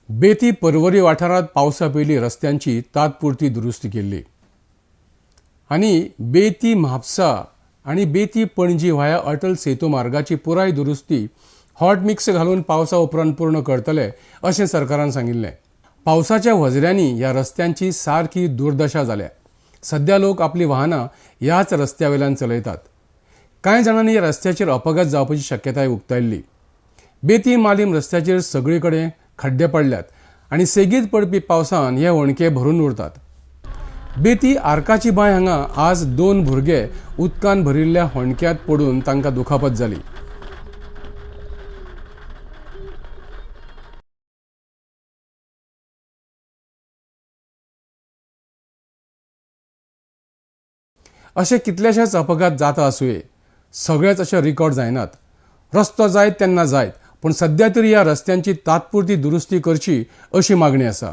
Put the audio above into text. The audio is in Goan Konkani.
बेती पर्वरी वाठारांत पावसा पयलीं रस्त्यांची तात्पुरती दुरुस्ती केल्ली आनी बेती म्हापसा आनी बेती पणजी व्हाया अटल सेतू मार्गाची पुराय दुरुस्ती हॉट मिक्स घालून पावसा उपरांत पूर्ण करतले अशें सरकारान सांगिल्लें. पावसाच्या वझऱ्यांनी ह्या रस्त्यांची सारकी दुर्दशा जाल्या. सध्या लोक आपली वाहनां ह्याच रस्त्या वयल्यान चलयतात. कांय जाणांनी ह्या रस्त्याचेर अपघात जावपाची शक्यताय उक्तायल्ली. बेती मालीम रस्त्याचेर सगळे कडेन खड्डे पडल्यात आनी सेगीत पडपी पावसान हे होणके भरून उरतात. बेती आर्काची बांय हांगा आज 2 भुरगे उदकान भरिल्ल्या होणक्यांत पडून तांकां दुखापत जाली. असे कितलेशेच अपघात जाता आसुये, सगळेच अशे रिकॉर्ड जायनात. रस्तो जायत तेन्ना जायत, पूण सध्या तरी ह्या रस्त्यांची तात्पुरती दुरुस्ती करची अशी मागणी आसा.